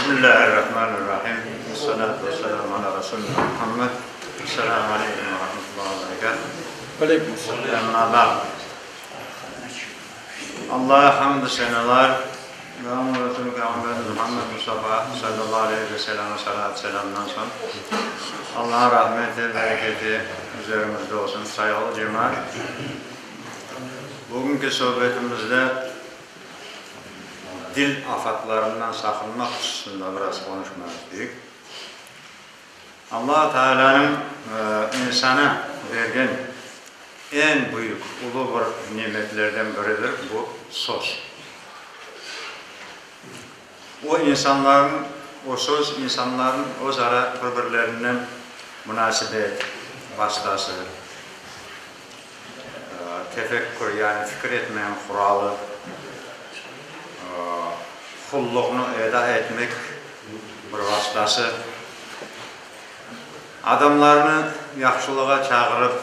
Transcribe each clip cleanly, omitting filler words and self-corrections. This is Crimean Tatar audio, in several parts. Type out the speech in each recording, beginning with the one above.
Bismillahirrahmanirrahim. Vessalâtu vesselâmu alâ Resulina Muhammed. Esselamu aleyküm ve rahmetullahi ve berekâtuh. Aleyküm esselâm. Emma ba'd. Allaha hamdü senalar ve Onıñ Resulü Peyğamberimiz Muhammed Mustafa sallallahu aleyhi ve sellem'e salâtu selâmdan soñ Allah'ın rahmeti, bereketi üzerimizde olsun. Sayğılı cemaat, bugünki sohbetimizde Dil afatlarından saqınmaq hususında biraz qonuşmaq isteyik. Alla Taalânıñ insana bergen eñ büyük, ulu bir nimetlerden biridir bu söz. O insanlarnıñ, o söz insanlarnıñ öz ara bir-birlerinen munasebet vastası, Tefekkür, yani fikir etmeñ quralı, qulluqnı eda etmek bir vastası, adamlarnı yahşılığa çağırıp,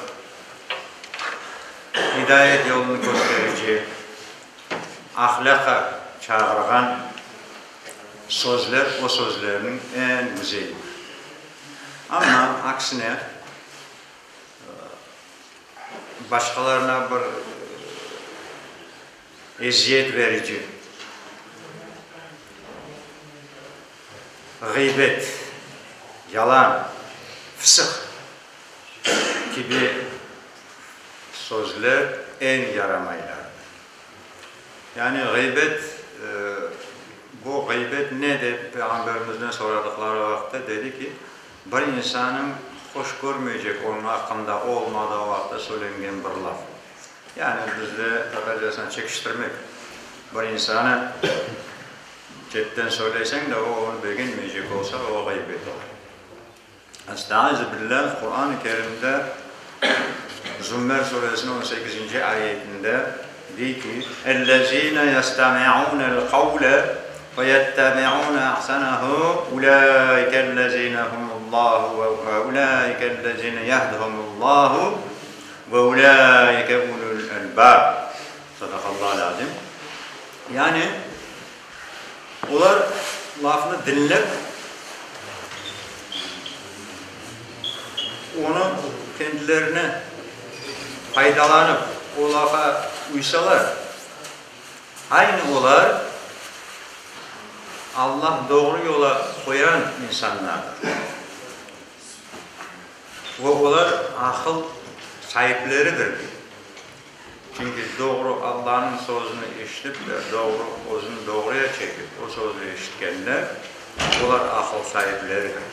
hidayet yolunı kösterici, ahlâqa çağırğan sözler o sözlerniñ eñ güzelidir. Amma aksine, Başqalarına bir eziyet verici ğıybet, yalan, fısıq kibi sözler eñ yaramaylardır. Yani ğıybet, bu ğıybet ne dep Peyğamberimizden soradıqları vaqıtta dedi ki, Bir insannıñ hoş körmeycek onıñ aqqında olmadığı vaqıtta söylengen bir laf. Yani bizde tatarcasına çekiştirmek. Bir insanı çetten söyleyseñ de, o onı begenmeycek olsa, o ğıybet olur. Estaizu billah, Quran-ı Kerimde Zümer suresiniñ on sekizinci ayetinde dey ki, Ellezine yestemi'unel kavle feyettebi'une ahsenehu ulaikellezine humullahu ve ulaikellezine yehdihumullahu ve ulaike ulul elbab. Sadaqallahu azim. Yani olar lafnı diñlep, onı kendilerine faydalanıp, o lafa uysalar, aynı olar Allah doğru yola qoyan insanlardır. Ve olar aqıl saipleridir, dey. Çünki doğru Allanıñ sözüni eşitip de, doğru özüni doğruya çekip, o sözü eşitkenler, olar aqıl saipleridir.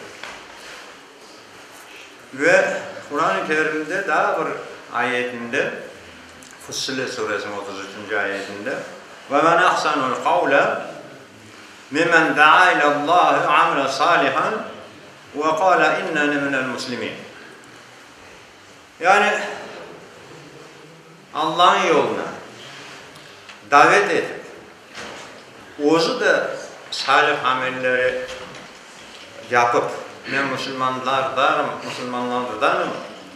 Ve Quran-ı Kerimde daa bir ayetinde, Fussilet suresiniñ 33-nci ayetinde, Ve men ahsanul qavle mimmen daa ilâ-Allahi ve amile salihan ve qâle inneni minel muslimin. Yani, Allanıñ yoluna davet etip, özü de salih amelleri yapıp, men musulmanlardanım, musulmanlardanım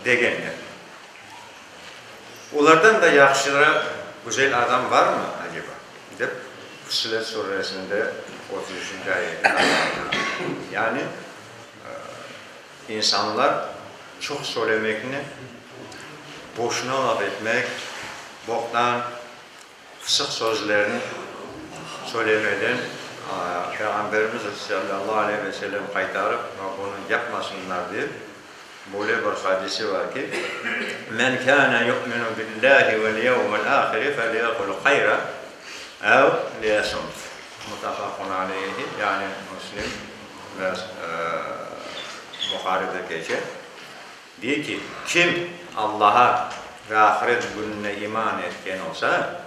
degenler, olardan da yahşıra, güzel adam barmı, aceba, dep Fussilet suresinde 33 üçünci ayetinde Allah Teala. Yani, İnsanlar çoq söylemekni, boşuna laf etmek, boqtan, fısıq sözlerni söylemeden Peyğamberimiz salâllahu aleyhi ve sellem qaytarıp, bunı yapmasınlar dep, böyle bir hadisi var ki, Men kâne yu'minu billâhi vel yevmil âhiri felyekul hayran ev liyesmut. Muttefaqun aleyhi, yani Müslim ve Buharide keçe. Dey ki, kim Allaha ve ahiret gününe iman etken olsa,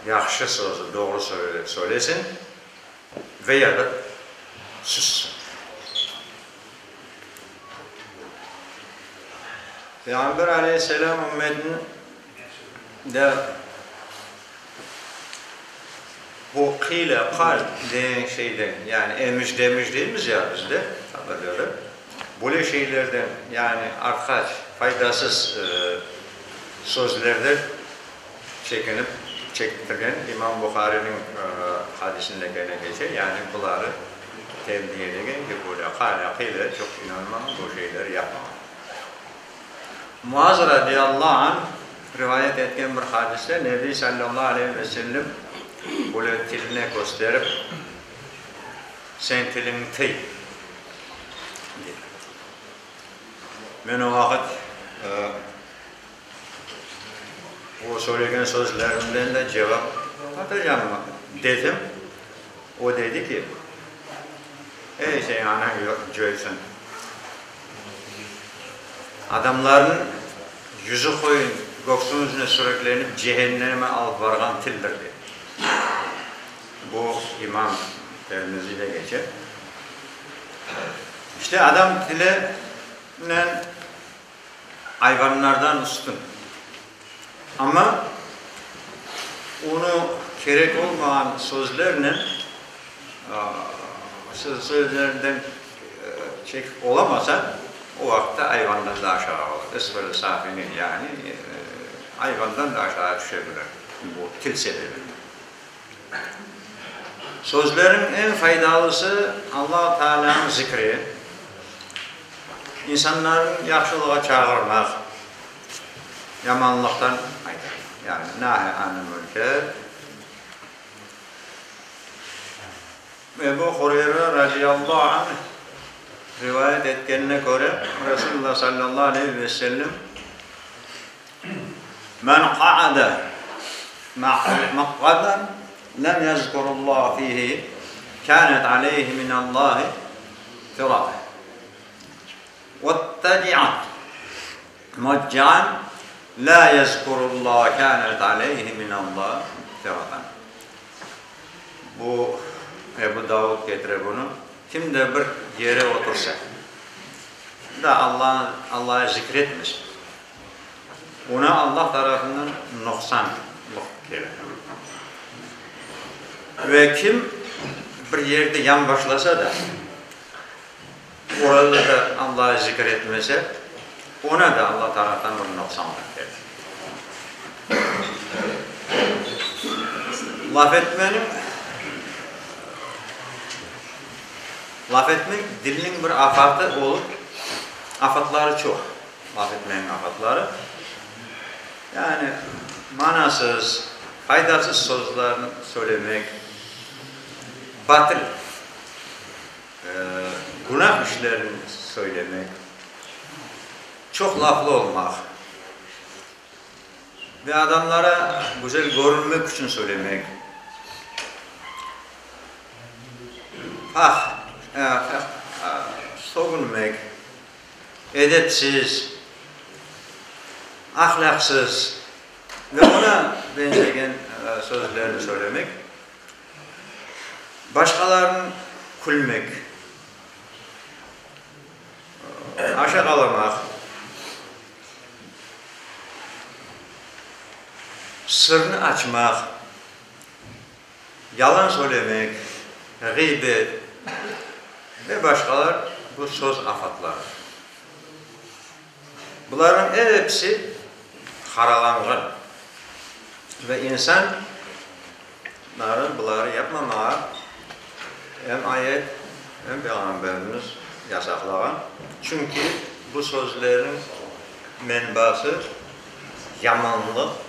yahşı sözü, doğru söylesin ve ya da sussın. Peyğamber aleyhisselâm ümmetini de bu qile, qal degen şeyden, yani emiş-demiş deymiz ya bizde, tatarlarda, böyle şeylerden, yani artqaç, faydasız sözlerden çekinip. çektirgen İmam Buhariniñ hadisinde kene keçe, yani buları tenbiyelegen ki, böyle qâle, qile çoq inanmañ, bu şeyleri yapmañ. Muaz radiyallahu anh rivayet etken bir hadiste Nebi sallallahu aleyhi ve sellem böyle tiline kösterip, Sen tiliñni tıy, dedi. Men o vaqıt o söylegen sözlerimden de cevap atacağım, dedim. O dedi ki, Ey, seniñ anañ coysın! Adamlarnıñ yüzü qoyun köksüñ üstüne süreklenip cehenneme alıp barğan tildir, dedi. Bu İmam Termiziyde keçe. İşte adam tilinen ayvanlardan üstün. Amma onı kerek olmağan sözlernen, sözlerden çekip olamasa, o vaqıtta ayvandan da aşağı olur. Esfel safilin, yani ayvandan da aşağı tüşe bilir bu til sebebinden. Sözleriñ eñ faydalısı Alla Taalânıñ zikri, insanlarnı yahşılığa çağırmaq, yamanlıqtan qaytarmaq, yani nahy anil münker. Ebu Hureyre radiyallahu anh rivayet etkenine köre, Resulullah sallallahu aleyhi ve sellem, Men qa'ade maq'adan lem yezkurullaha fihi kânet aleyhi minallahi firâh vetteci'a mudci'an lâ yezkurullaha kânet aleyhi minallahi firâh. Bu Ebu Davud ketire bunı. Kim de bir yere otursa da Allahnı zikretmese, Oña Allah tarafından nuqsanlıq kelir. Ve kim bir yerde yanbaşlasa da, orada da Allahı zikir etmese, oña da Allah taraftan bir nuqsanlıq kelir. Laf etmeniñ, laf etmek dilniñ bir afatı olıp, afatları çoq. Laf etmeniñ afatları, yani manasız, faydasız sözlerni söylemek, batıl, günah işlerini söylemek, çoq laflı olmaq ve adamlara güzel körünmek içün söylemek, ah, sögünmek. Edepsiz, ahlâqsız ve oña beñzegen sözlerni söylemek, başqalarnı külmek, aşağalamaq, sırnı açmaq, Yalan söylemek, ğıybet ve başqalar bu söz afatları. Bularnıñ episi qaralanğan ve insan narın buları yapmamağa em ayet, em Peyğamberimiz yasaqlağan. Çünki bu sözlerniñ menbası yamanlıqtır.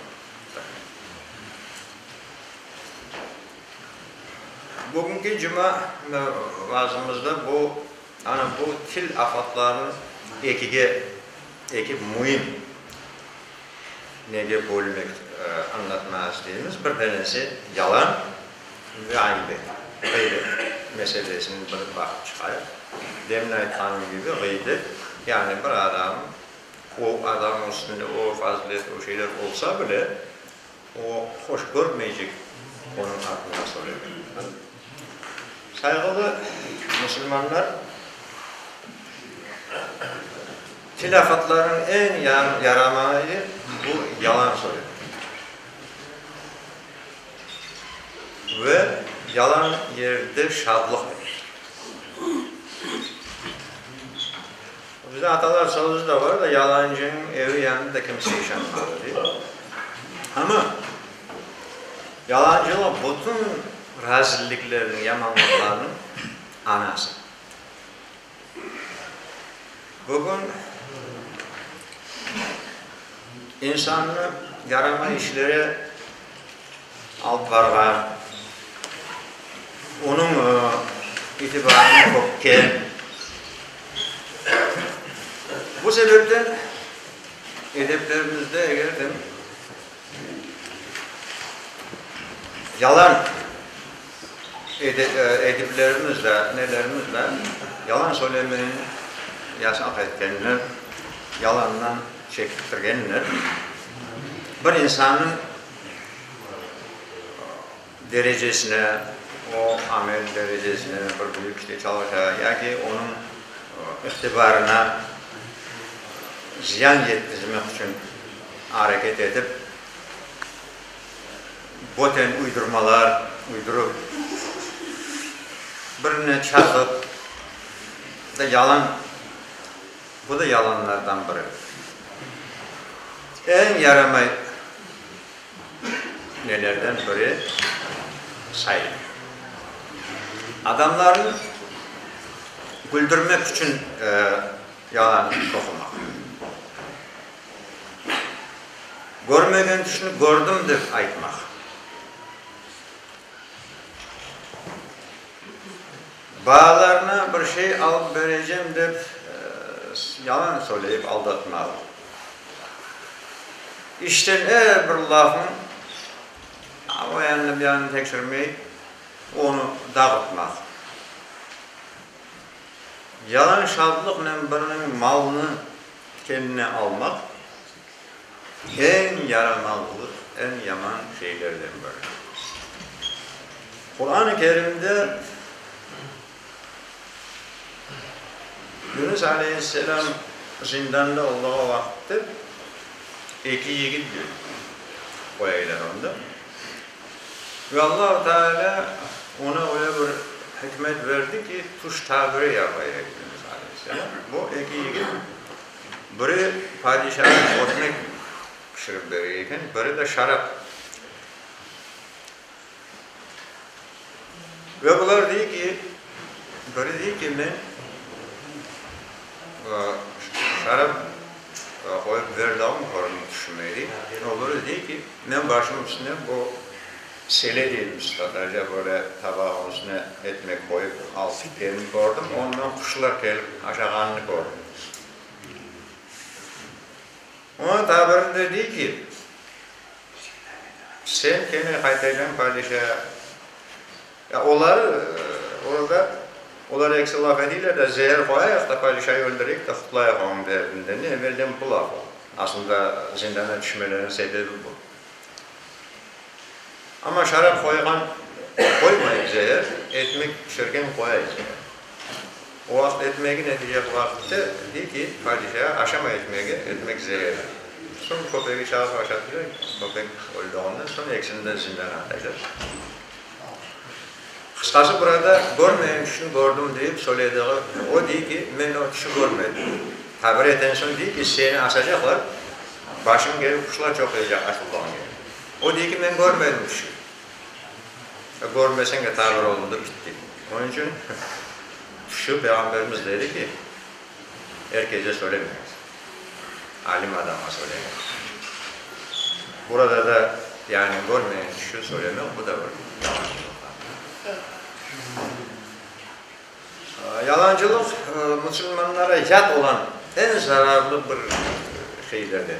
Bugünki cuma vaazımızda bu, ana bu til afatlarını ekige, eki müim nege bölmek, añlatmağa isteymiz. Bir tanesi yalan ve aybet, ğıybet meselesini bir baqıp çıqayıq. Demin aytqanım kibi, ğıybet, yani bir adam, o adamnıñ üstünde o fazilet, o şeyler olsa bile, O, hoş körmeycek onıñ aqqında söylemek. Sayğılı musulmanlar, til afatlarınıñ eñ yaramayı bu yalan söylemek. Ve yalan yerde şadlıq etmek. Bizde atalar sözü de bar da, yalancınıñ evi yanında da kimse işanmaz, dey. Amma. Yalancılıq bütün razilliklerniñ, yamanlıqlarnıñ anası. Bugün insannı yaramay işlere alıp barğan, onıñ itibarını kökken. Bu sebepten edeplerimizde eger de yalan ediplerimiz de, nelerimiz de yalan söylemeni yasaq etkenler, yalandan çektirgenler. Bir insannıñ derecesine, o amel derecesine, bir büyük işte çalışa, yaki onıñ itibarına ziyan yetkizmek içün areket etip, böten uydurmalar uydurıp, birine çaqıp, da yalan, bu da yalanlardan biri. Eñ yaramay nelerden biri sayılır. Adamlarnı güldürmek içün yalan toqumaq. Körmegen tüşni kördim dep aytmaq. Balalarına bir şey alıp berecem dep yalan söyleyip aldatmaq. İşten er bir lafnıñ o yanını bu yanını tekşirmey onı dağıtmaq. Yalan şadlıqnen biriniñ malını kendine almaq eñ yaramazlıq, eñ yaman şeylerden biri. Quran-ı Kerimde Yunus aleyhisselâm zindanda olduğı vaqıtta eki yigit qoyaylar onda. Ve Allahu Teala ona öyle bir hikmet berdi ki, tuş tabiri yapay Yunus aleyhisselâm. Bu eki yigit biri padişağa ötmek pişirip bere eken, biri de şarap. Ve bular dey ki, biri dey ki, men şarap qoyıp berdim, kördim tüşüme dey. Öbüri dey ki, men başım üstüne bu sele deymiz tatarca, böyle tabağın üstüne etmek qoyıp alıp ketkenini kördim, ondan quşlar kelip aşağanını kördim. Onıñ tabirinde dey ki, Sen kene qaytacağın padişağa. Ya olar orada, olar ekisi laf edeyler de, zeer qoyayıq da, padişayı öldüreyik de, qutlayıq onıñ derdinden. Ne, evelden bu laf o. Aslında zindana tüşmeleriniñ sebebi bu. Amma şarap qoyğan qoymayıp zeer, etmek pişirgen qoyay zeer. O vaqıt etmegi netice vaqıtte dey ki, padişa, aşama etmegi, etmek zeerli. Soñ köpegi çağırıp aşatıyor, köpek öldüğünden soñ ekisini de zindana atacaq. Qısqası, burada körmeyen tüşni kördim deyip söylediği, o dey ki, men o tüşü körmedim. Tabir eten soñ dey ki, seni asacaqlar, başıñ kelip quşlar çoqlayacaq asıldığın yerde. O dey ki, men körmedim tüşü. Körmeseñ de tabir olundı, bitti. Onıñ içün şu Peyğamberimiz dedi ki, er kese söylemeñiz, alim adamğa söyleñiz. Burada da yani körmegen tüşü söylemek, bu da bir yalancılıqtan. Yalancılıq musulmanlara yat olan eñ zararlı bir şeylerdendir.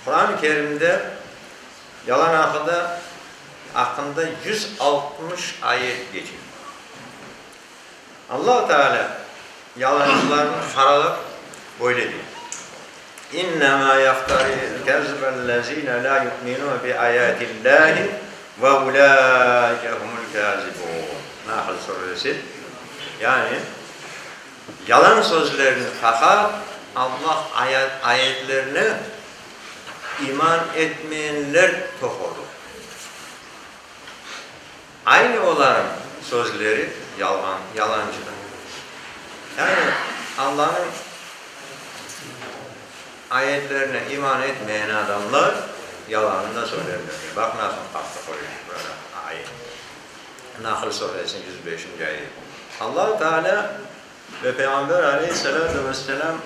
Quran-ı Kerimde Yalan aqıda aqqında 160 ayet keçe. Allahu Teala yalancılarnı qaralap böyle dey, İnnemâ yaftaril kezbellezîne lâ yu'minûne bi âyâtillâhi ve ulâike humul kâzibûn. Nahl suresi. Yani, yalan sözlerni faqat Allah ayetlerine İman etmeyenler toqurlar. Aynı olarıñ sözleri yalğan, yalancıdır. Yani Allanıñ ayetlerine iman etmeyen adamlar. Yalanı da söylerler. Baq nasıl qattı qoyuldı burada ayet. Nahl suresiniñ 105-nci ayeti. Allahu Teala ve Peyğamber aleyhissalâtu vesselâm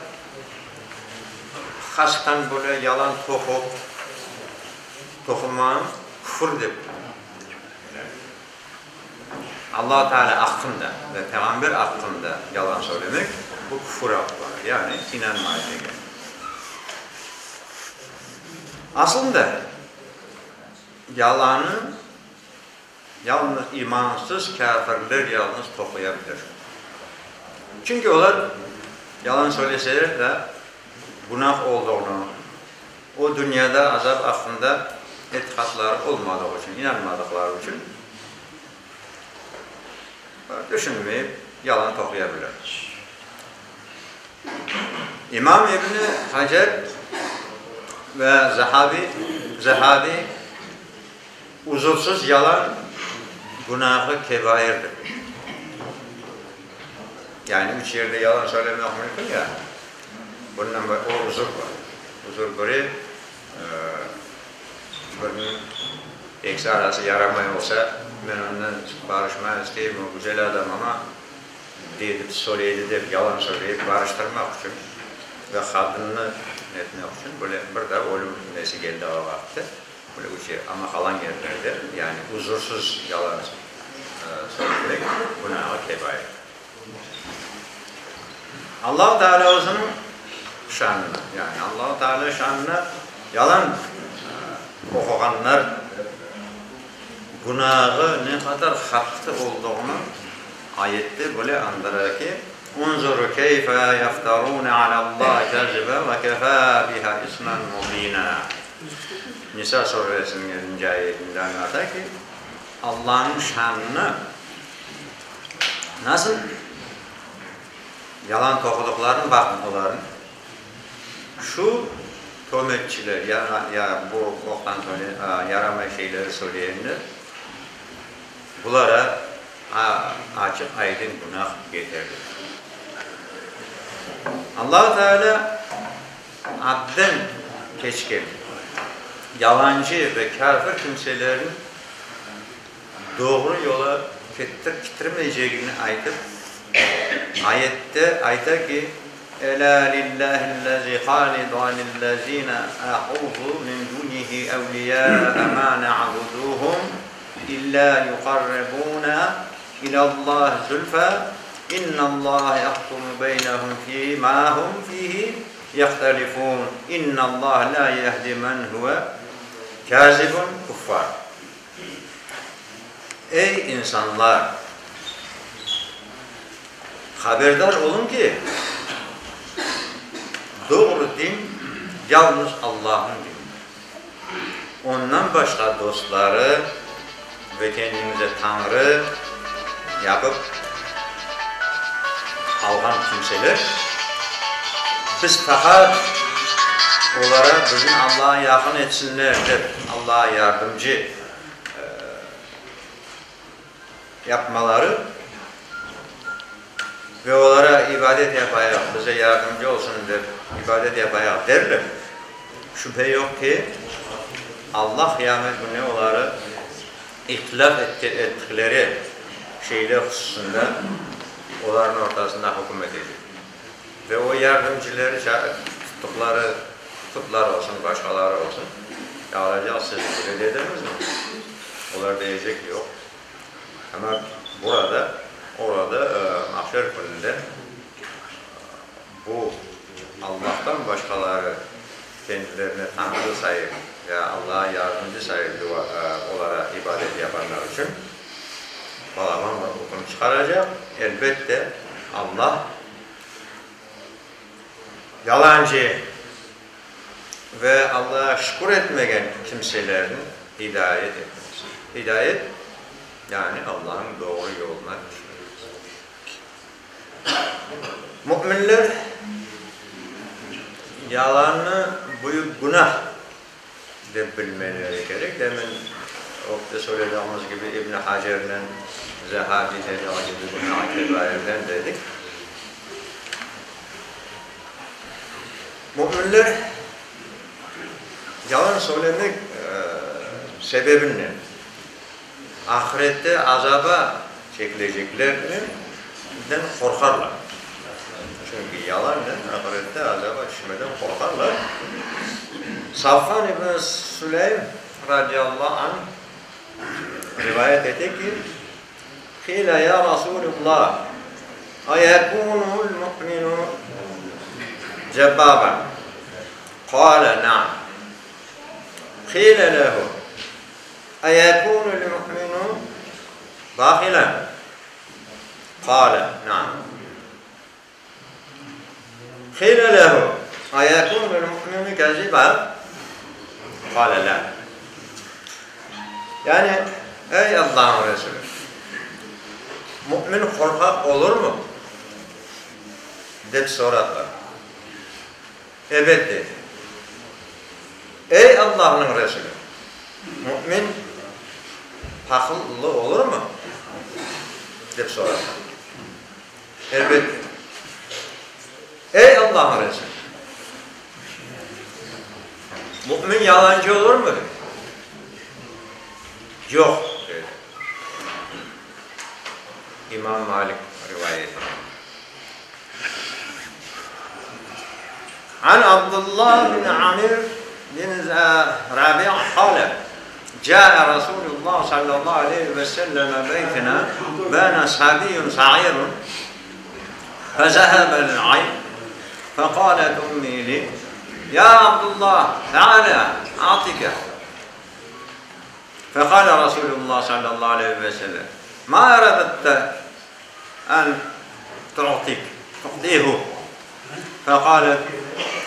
qastan böyle yalan toqup, toqumanı küfür dep Allah Teala aqqında ve Peyğamber aqqında yalan söylemek, bu küfür adlanır, yani inanmay degen. Aslında, yalanı yalnız imansız kâfirler yalnız toquya bilir. Çünki olar yalan söyleseler de, günah olduğunu, o dünyada azap aqqında etiqatları olmadığı içün, inanmadıqları içün tüşünmeyip yalan toquya bilir. İmam İbni Hacer ve Zahabi, Zahabi uzursız yalan günahı kebairdir. Yani üç yerde yalan söylemek mümkün ya, bundan o uzur bar. Uzur biri, biriniñ ekisi arası yaramay olsa, men onnen barışmağa isteyim, o güzel adam, amma dedip söyleydi dep yalan söyleyip barıştırmaq içün ve qadınnı netmek içün böyle bir de ölüm nesi keldi o vaqıtte, böyle üç yer, amma qalan yerlerde, yani uzursız yalan söylemek günahı kebair. Allahu Teala özüniñ şanına, yani Allahu Teala şanına yalan oquğanlar günahı ne qadar qattı olduğını ayette böyle añdıra ki, Unzur keyfe yefterune alallahi kezibe ve kefa biha ismen mubina. Nisa suresiniñ ellinci ayetinde añlata ki, Allanıñ şanını nasıl yalan toqudıqlarını baqıñ olarnıñ. Şu tömetçiler, ya, ya bu oqtan yaramay şeyleri söyleyenler, bulara açıq-aydın günah yeterli. Allahu Teala adden keçken yalancı ve kâfir kimselerin doğru yola kettirmeycegini aytıp, ayette ayta ki, Elâ lillâhillezî hâlidâ lillezîne âhûzû min dûnihî evliyâ mâ na'budûhum illâ yuqarribûnâ ilallâhi zulfâ innallâhe yahkumu beynehum fî mâ hum fîhî yehtelifûn innallâhe lâ yehdî men huve kâzibun kuffâr. Ey, insanlar! Haberdar oluñ ki, doğru din yalnız Allahnıñ dinidir. Ondan başqa dostları ve kendiñize tañrı yapıp alğan kimseler, biz faqat olara bizni Allağa yaqın etsinler dep, Allağa yardımcı yapmaları ve olara ibadet yapayıq, bize yardımcı olsun dep ibadet yapayıq derler, şübhe yoq ki, Allah qıyamet künü oları ihtilâf ettikleri şeyler hususında olarnıñ ortasında hüküm etecek. Ve o yardımcıları tuttuqları putlar olsun, başqaları olsun, çağıracaq, siz böyle dediñizmi? Olar deycek, yoq. Amma burada, orada, mahşer kününde bu Allahtan başqaları kendilerine Tañrı sayıp ya Allağa yardımcı sayıp dua, olara ibadet yapanlar içün balaban bir üküm çıqaracaq. Elbette, Allah yalancı ve Allağa şükür etmegen kimselerni hidayet etmez. Hidayet, yani Allahnıñ doğru yoluna tüşürmez. Müminler yalannı büyük günah dep bilmeleri kerek. Demin ögde söylediğimiz kibi İbn Hacernen Zehabi dediği kibi günah-ı kebairden dedik. Müminler yalan söylemek. sebebinen ahirette azaba çekileceklerinen qorqarlar. Çünki yalannen ahirette azaba tüşmeden qorqarlar. Safvan ibn Süleym radiyallahu anh rivayet ete ki, Qile ya Rasulullah, ayekûnul mu'minu cebbaban? Qâle, Na'am. Qile lehu, ayekûnul mu'minu bahilan? Qâle, Na'am. Qile lehu, ayekûnul mu'minu kaziban? Qâle, lâ. Yani, ey Allahnıñ Resulü, mümin qorqaq olurmı? dep soradılar. Ebet, dedi. Ey Allahnıñ Resulü, mümin pahıllı olurmı? dep soradılar. Elbet de. Ey Allahnıñ Resulü! Mümin yalancı olurmı? Dedi. Yoq, dedi. İmam Malik rivayeti. An Abdullah bin Amir bin Rabi' qale, Câe Rasulullah sallallahu aleyhi ve selleme beytena ve ene sabiyyun sağirun fezehebel ayn feqalet ummi li, Ya Abdullah, teale a'tike. Feqale Rasulullah sallallahu aleyhi ve sellem, Ma eradte en tu'tik, tu'tihu? Feqalet,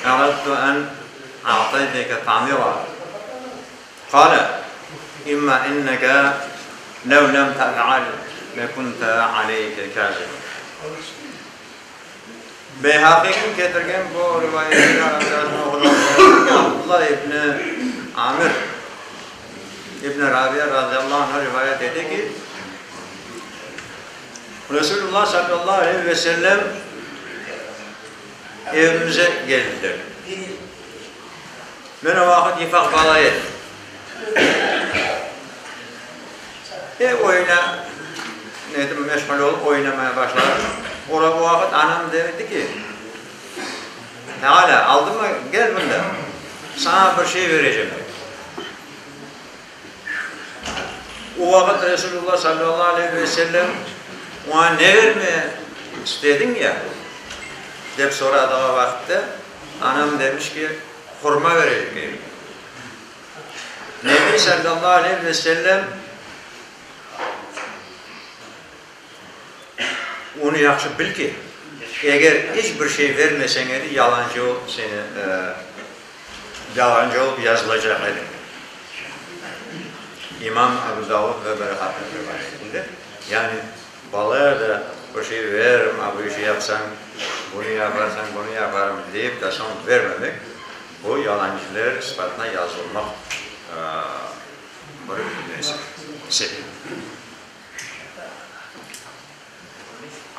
Eradtu en a'teyteke tamira. Qale, İmma inneke lev lem tef'al lekunte aleyke kâziben. Beyhaqiyniñ ketirgen bu rivayetinde Abdullah ibn Amir ibn Rabi'a radıyallahu anh rivayet ete ki, Resulullah sallallahu aleyhi ve sellem evimize geldiler. Men o vaqıt yıfaq bala edim. E, oyuna nedim, meşğul olıp oynamaya başladım. Ora o vaqıt anam dedi ki, Teala, aldıma gel mında, saña bir şey berecem, dedi. O vaqıt Resulullah sallallahu aleyhi ve sellem oña ne vermeye istediñ ya? dep soradığı vaqıtta, anam demiş ki, hurma berecegim. Nebi sallallahu aleyhi ve sellem Onı yahşı bil ki, eger iç bir şey vermeseñ edi, yalancı olıp seni, yalancı olıp yazılacaq ediñ. İmam Abu Davud ve Beyhaqi rivayetinde, yani balaya da bir şey veririm, a bu işi yapsañ, bunı yaparsañ, bunı yaparım deyip de soñ vermemek, bu yalancılar sıfatına yazılmaq bir sebep.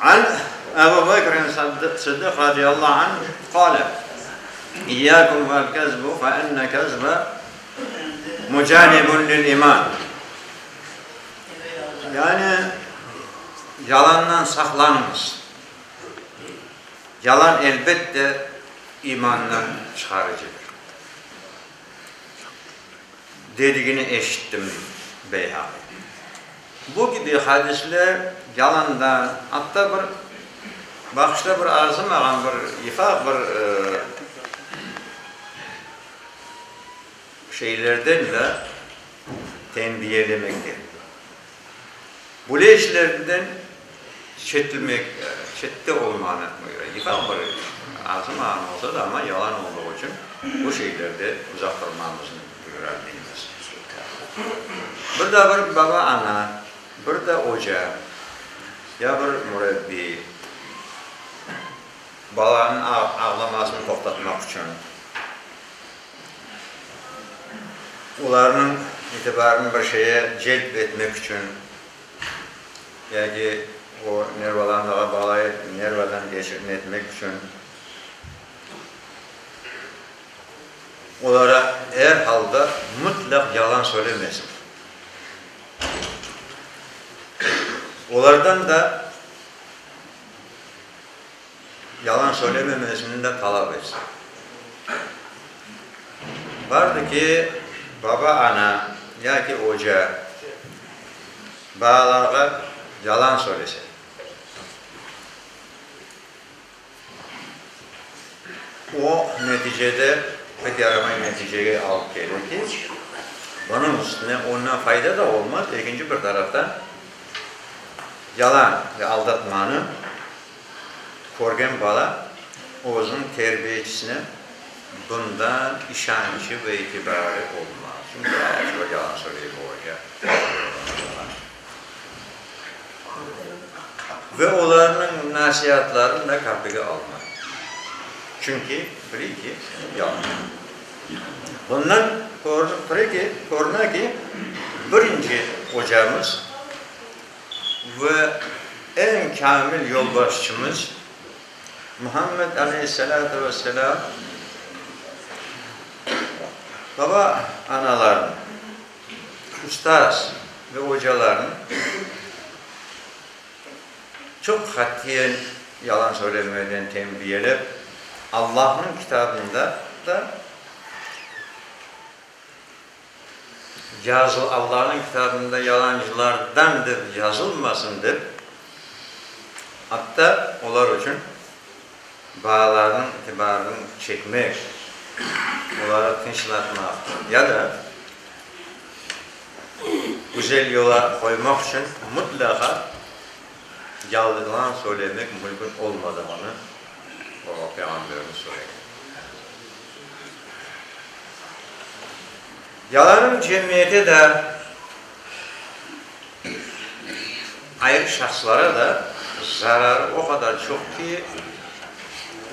An Ebu Bekr Sıddıq radıyallahu anh qâle, İyyâkum vel-kezbu fe inne kezbe mucanibun lil-iman. Yani, yalandan saqlanıñız. Yalan, elbette, imandan çıqarıcıdır. Dedigini eşittim, Beyhaqi. Bu kibi hadisler yalandan, atta bir baqışta bir arzımağan bir yıfaq bir şeylerden de tenbiyelemekte. Böyle işlerden çetilmek, çette olmanı buyura. Yıfaq bir arzımağan olsa da, amma yalan olduğı içün bu şeylerde uzaq turmamıznı buyura dinimiz. Bir de bir baba-ana, bir de oca, ya bir mürebbi balanıñ ağlamasını toqtatmaq içün, olarnıñ itibarını bir şeye celp etmek içün, yaki o nervalandığı balayı nervadan geçirtmek içün. Olara er halda mutlaq yalan söylemesin. Olardan da yalan söylememesini de talap etsin. Vardı ki, baba-ana yaki oca balalarğa yalan söylese. O, neticede pek yaramay neticege alıp kelir ki, bunıñ üstüne ondan fayda da olmaz, ekinci bir taraftan, yalan ve aldatmanı körgen bala özüniñ terbiyecisine bundan işançı ve itibarı olmaz. Çünki ağaçlar yalan söyley bu oca. Ve olarnıñ nasiatlarını da kapike almay. Çünki biley ki, yalan. Bundan körünip tura ki, körüne ki, birinci ocamız ve eñ kâmil yolbaşçımız Muhammed aleyhissalâtu vesselâm baba-analarını, Ustaz ve ocalarnıñ çoq qatiyen yalan söylemeden tenbiyelep, Allahnıñ kitabında da yazıl, Allahnıñ kitabında yalancılardan dep yazılmasın dep, atta olar içün balalarnıñ itibarını çekmek, oları tınçlatmaq ya da güzel yola qoymaq içün mıtlaqa yalan söylemek mümkün olmadığını Peyğamberimiz söylegen. Yalanıñ cemiyete de, ayrı şahıslara da zararı o qadar çoq ki,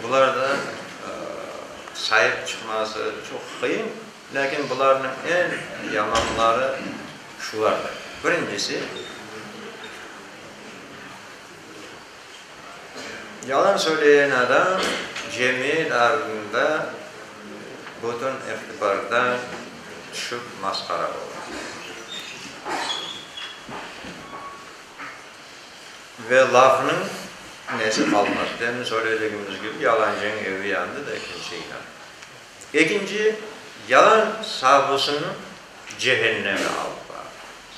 bular da sayıp çıqması çoq qıyın. Lâkin bularnıñ eñ yamanları şulardır. Birincisi, yalan söyleyen adam cemiyet ardında bütün itibardan tüşip masqara ola. Ve lafnıñ nesi qalmaz. Demin söyledigimiz kibi, yalancınıñ evi yandı da, kimse inanmadı. Ekinci, yalan sabısını cehenneme alıp barar.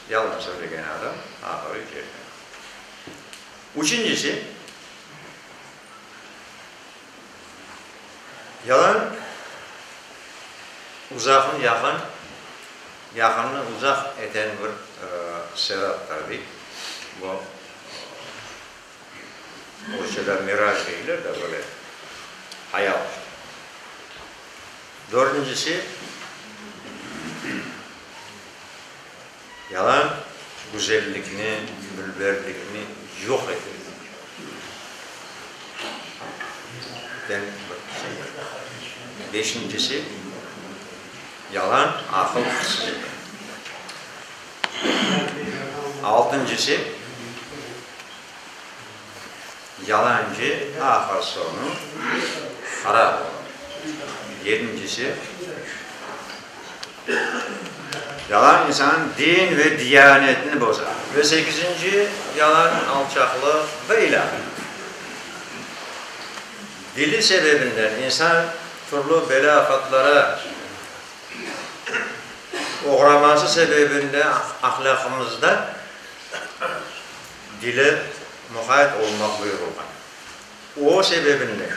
Yalan söylegen adam ahırı cehennem. Üçüncisi, yalan uzaqnı yaqın, yaqınnı uzaq eten bir sebeptir, dey. Bu, Rusçada miraj deyler de, böyle hayal işte. Dördüncisi, yalan güzellikni, dülberlikni yoq ete. Den bir şeydir. Beşincisi, yalan aqıl qırsızıdır. Altıncısı, yalancı ahır soñu harap olur. Yedincisi, yalan insannıñ din ve diyanetini bozar. Ve sekizinci, yalan alçaqlıq ve ilâhre. Dili sebebinden insan türlü belâ-afatlara oğraması sebebinden ahlâqımızda dile muqayt olmaq buyurılğan. O sebebinden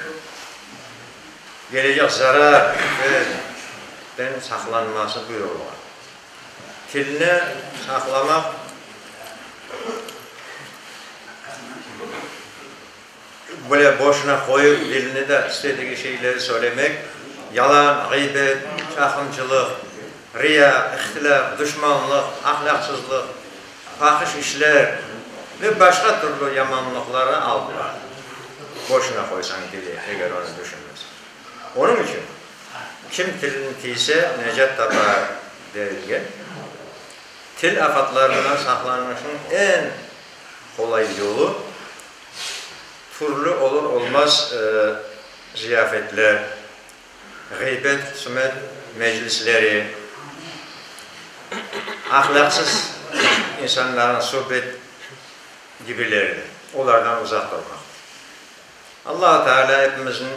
kelecek zarar den saqlanması buyurılğan. Tilni saqlamaq böyle boşuna qoyıp dilni de istedigi şeyleri söylemek, yalan, ğıybet, çaqımcılıq, riya, ihtilâf, duşmanlıq, ahlâqsızlıq, fahiş işler ve başqa türlü yamanlıqlarğa alıp bara. Boşuna qoysañ dili, eger onı düşünmeseñ. Onıñ içün, kim tilini tiyse, necat tapar, denilgen. Til afatlarından saqlanışnıñ eñ qolay yolu, türlü olur-olmaz ziyafetler, ğıybet, husumet. meclisleri, ahlâqsız insanlarnıñ subet gibileri, olardan uzaq turmaq. Allahu Teala epimizni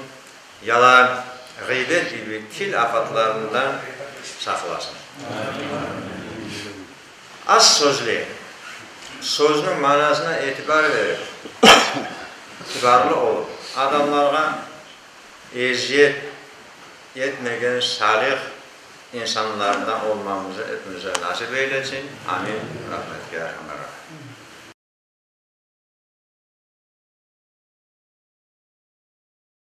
yalan, ğıybet kibi til afatlarından saqlasın. Az sözli, sözniñ manasına itibar berip, itibarlı olıp, adamlarğa eziyet etmegen salih insanlardan olmamızı epimize nasip eylesin. Amin. Rahmetke Erhamer Rahim.